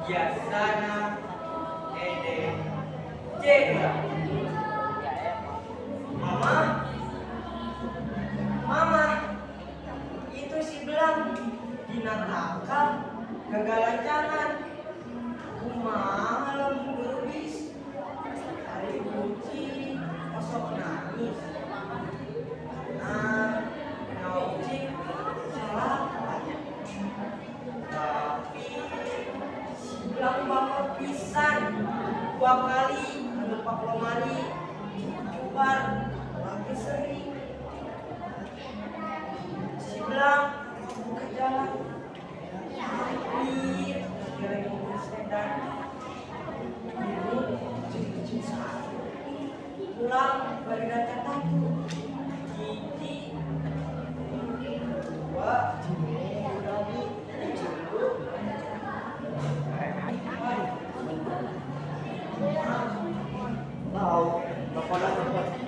Biasana ede cedera. Mama, mama, itu si Belang dina tangkal gagalancangan. Kumaha lamun geureuwis? Ari ucing osok nangis. Nah, nyawa ucing salapan. Tapi si Belang bangor pisan dua kali anu pak lomari cubar lagi sering. Si Belang buka jalan hampir sekali mobil sedan. Ini kecil-kecil satu pulang bari datang satu hiji dua lagi tilu. Tahu, telepon.